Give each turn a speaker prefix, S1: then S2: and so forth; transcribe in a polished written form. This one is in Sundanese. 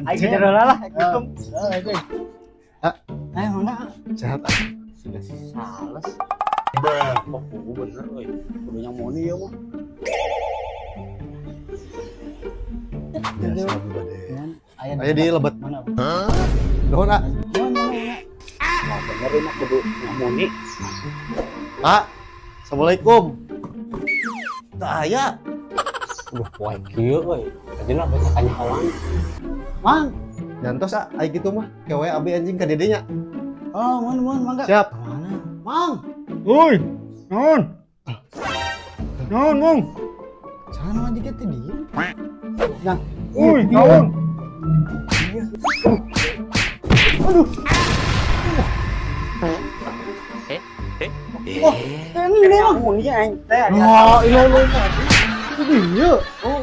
S1: Aing kejar heula lah.
S2: Ah, itu.
S1: Eh, mangga.
S2: Sehat, ah.
S1: Sudah sales. Oh, bener euy. Kudu yang moni ieu mah.
S2: Biasa abi bade.
S1: Aya.
S2: Aya di lebet.
S1: Mana?
S2: Nuhun, ah.
S1: Mana mana? Nah, bener ini mah kudu yang moni.
S2: Pak. Assalamualaikum. Teu aya.
S1: Udah poe kieu euy. Tadi lah baca kanyahoan. Mang.
S2: Nyantos, ah, ai kitu mah. Kewe abi anjing ka dedenya.
S1: Oh, mun mun mangga.
S2: Siap.
S1: Mana? Mang.
S3: Woi, naon? Naon, Mong?
S1: Sana mah dikit teh dia. Nah,
S3: Woi, naon?
S1: Wah, ini mah moni aing teh.
S2: Wah, ini lo. Itu dia.
S1: Oh,